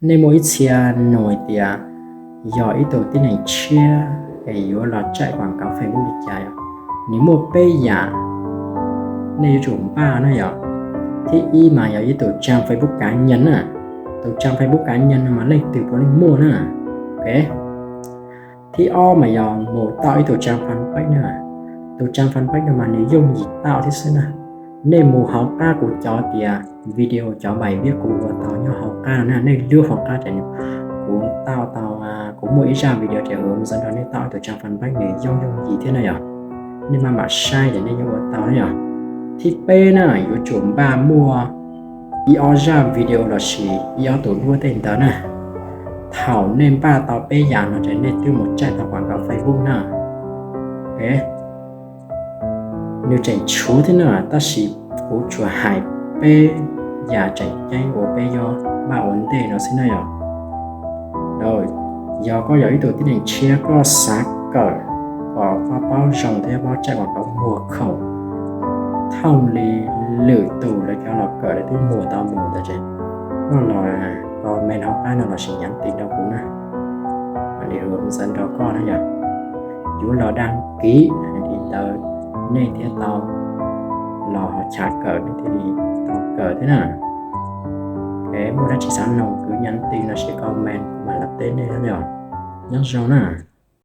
Nej muaj ib txhia nug hais tias yog ib tug tib neeg tshiab es yuav los tsaij quảng cáo Facebook li cas yom? Nws muaj peb yam nej yuav tsum npaj na yom. Thib ib mas yog ib tug trang Facebook cá nhân na. Tus trang Facebook cá nhân no mas leej twg puav leej muaj na. Ok. Thib ob mas yog mus tau ib tug trang fanpage na. Tus trang fanpage no mas nws yooj yim tau thiab xwb na. Nej mus hauv qab kuv cov tias video cov bài viết kuv ua tau nyob hauv qab no na, nej lub hauv qab ces kuv tau tau, kuv muaj ib zaj video ces kuv xav nrog nej tau tus trang fanpage nws yooj yooj yim thiab na yom. Nej maj mam saib ces nej yeej ua tau na yom. Thib peb na, yuav tsum npaj muaj ib ob zaj video lossis ib ob tug duab tej ntawd na. Thaum nej npaj tau peb yam no ces nej twb mus tsaij tau quảng cáo Facebook na. Nws tseem tshuav thiab na, tab sis kuv tsuas hais peb yam tseem ceeb uas peb yuav npaj ua ntej no xwb na yom. Yog koj yog ib tug tib neeg tshiab koj xav kawm kom koj paub zoo thiab paub tsaij quảng cáo muag khoom thooj li lwm tus lawv cov los kawm lawv twb muag tau mus ntawd ces koj los comment hauv qab no lossis nhắn tin rau kuv na. Li xav nrog koj na yom, yuav los đăng ký li ntawd nej thiaj tau los chav kawm, nej thiaj li tau kawm thiab na. Muaj dab tsi xav nug kwv nhắn tin lossis comment kuv mam los teb nej na yom. Nyob zoo na.